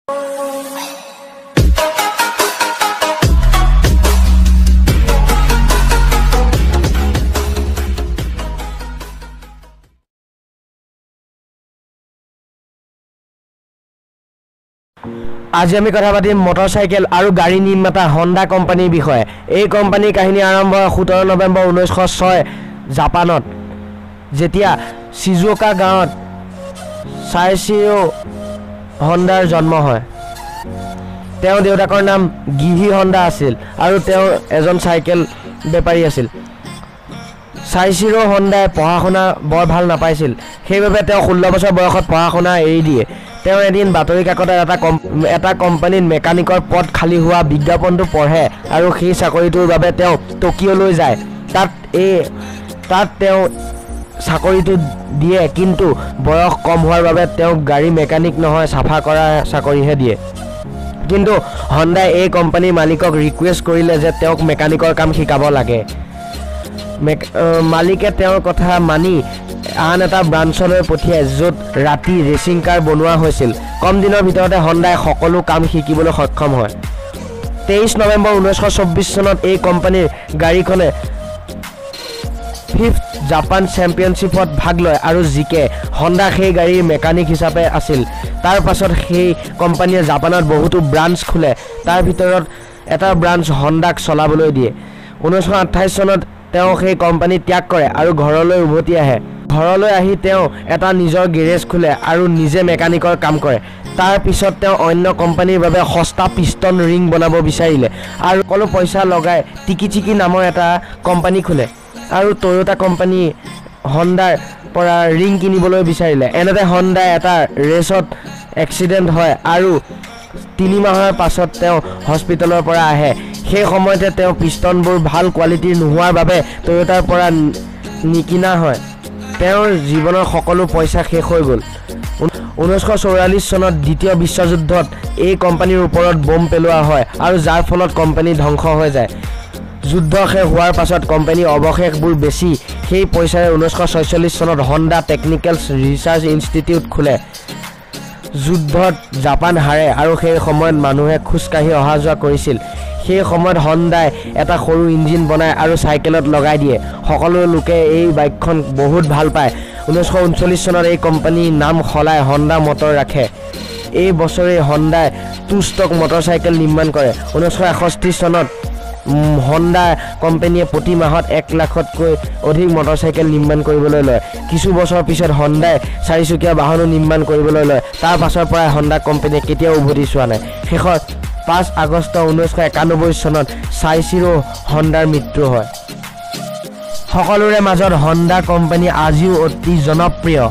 আজি আমি কথা পাতিম মটৰচাইকেল আৰু গাড়ী নিৰ্মাতা হণ্ডা কোম্পানীৰ বিষয়ে। এই কোম্পানীৰ কাহিনী আৰম্ভ হয় 17 নৱেম্বৰ 1906 জাপানত, যেতিয়া চিজুওকা গাঁৱত ছাইচিৰো হণ্ডাৰ জন্ম হয়। তেওঁৰ দেউতাকৰ নাম গিহি হণ্ডা আছিল আৰু তেওঁ এজন চাইকেল বেপাৰী আছিল। ছাইচিৰো হণ্ডাই পঢ়া শুনা বৰ ভাল নাপাইছিল, সেইবাবে তেওঁ 16 বছৰ বয়সত পঢ়া শুনা এৰি দিয়ে। তেওঁ এদিন বাতৰি কাকতত এটা কোম্পানীত মেকানিকৰ পদ খালী হোৱা বিজ্ঞাপনটো পঢ়ে আৰু সেই চাকৰিটোৰ বাবে তেওঁ টকিঅ'লৈ যায়। তাত তেওঁ চাকৰিটো দিয়ে, কিন্তু বয়স কম হোৱাৰ বাবে তেওঁক গাড়ী মেকানিক নহয়, চাফা কৰা চাকৰিহে দিয়ে। কিন্তু হণ্ডাই এই কোম্পানীৰ মালিকক ৰিকুৱেষ্ট কৰিলে যে তেওঁক মেকানিকৰ কাম শিকাব লাগে। মালিকে তেওঁৰ কথা মানি আন এটা ব্ৰাঞ্চলৈ পঠিয়াই, য'ত ৰাতি ৰেচিং কাৰ বনোৱা হৈছিল। কম দিনৰ ভিতৰতে হণ্ডাই সকলো কাম শিকিবলৈ সক্ষম হয়। 23 নৱেম্বৰ 1924 চনত এই কোম্পানীৰ গাড়ীখনে ফিফ্থ জাপান চেম্পিয়নশ্বিপত ভাগ লয় আৰু জিকে। হণ্ডা সেই গাড়ীৰ মেকানিক হিচাপে আছিল। তাৰ পাছত সেই কোম্পানীয়ে জাপানত বহুতো ব্ৰাঞ্চ খোলে, তাৰ ভিতৰত এটা ব্ৰাঞ্চ হণ্ডাক চলাবলৈ দিয়ে। 1928 চনত তেওঁ সেই কোম্পানী ত্যাগ কৰে আৰু ঘৰলৈ উভতি আহে। ঘৰলৈ আহি তেওঁ এটা নিজৰ গেৰেজ খোলে আৰু নিজে মেকানিকৰ কাম কৰে। তাৰ পিছত তেওঁ অন্য কোম্পানীৰ বাবে সস্তা পিষ্টন ৰিং বনাব বিচাৰিলে আৰু সকলো পইচা লগাই টিকি চিকি নামৰ এটা কোম্পানী খোলে আৰু টয়োটা কোম্পানী হণ্ডাৰ পৰা ৰিং কিনিবলৈ বিচাৰিলে। এনেতে হণ্ডাই এটা ৰেচত এক্সিডেণ্ট হয় আৰু 3 মাহৰ পাছত তেওঁ হস্পিটেলৰ পৰা আহে। সেই সময়তে তেওঁ পিষ্টনবোৰ ভাল কোৱালিটিৰ নোহোৱাৰ বাবে টয়োটাৰ পৰা নিকিনা হয়। তেওঁৰ জীৱনৰ সকলো পইচা শেষ হৈ গ'ল। 1944 চনত দ্বিতীয় বিশ্বযুদ্ধত এই কোম্পানীৰ ওপৰত বোম পেলোৱা হয় আৰু যাৰ ফলত কোম্পানী ধ্বংস হৈ যায়। যুদ্ধ শেষ হোৱাৰ পাছত কোম্পানীৰ অৱশেষবোৰ বেচি সেই পইচাৰে 1946 চনত হণ্ডা টেকনিকেল ৰিচাৰ্চ ইনষ্টিটিউট খোলে। যুদ্ধত জাপান হাৰে আৰু সেই সময়ত মানুহে খোজকাঢ়ি অহা যোৱা কৰিছিল। সেই সময়ত হণ্ডাই এটা সৰু ইঞ্জিন বনায় আৰু চাইকেলত লগাই দিয়ে। সকলো লোকে এই বাইকখন বহুত ভাল পায়। 1939 চনত এই কোম্পানীৰ নাম সলাই হণ্ডা মটৰ ৰাখে। এই বছৰেই হণ্ডাই টু ষ্ট্ৰক মটৰচাইকেল নিৰ্মাণ কৰে। 1961 চনত হণ্ডা কোম্পানীয়ে প্ৰতি মাহত 1 লাখতকৈ অধিক মটৰচাইকেল নিৰ্মাণ কৰিবলৈ লয়। কিছু বছৰৰ পিছত হণ্ডাই চাৰিচকীয়া বাহনো নিৰ্মাণ কৰিবলৈ লয়। তাৰ পাছৰ পৰাই হণ্ডা কোম্পানীয়ে কেতিয়াও উভতি চোৱা নাই। শেষত 5 আগষ্ট 1991 চনত ছাইচিৰো হণ্ডাৰ মৃত্যু হয়। সকলোৰে মাজত হণ্ডা কোম্পানী আজিও অতি জনপ্ৰিয়।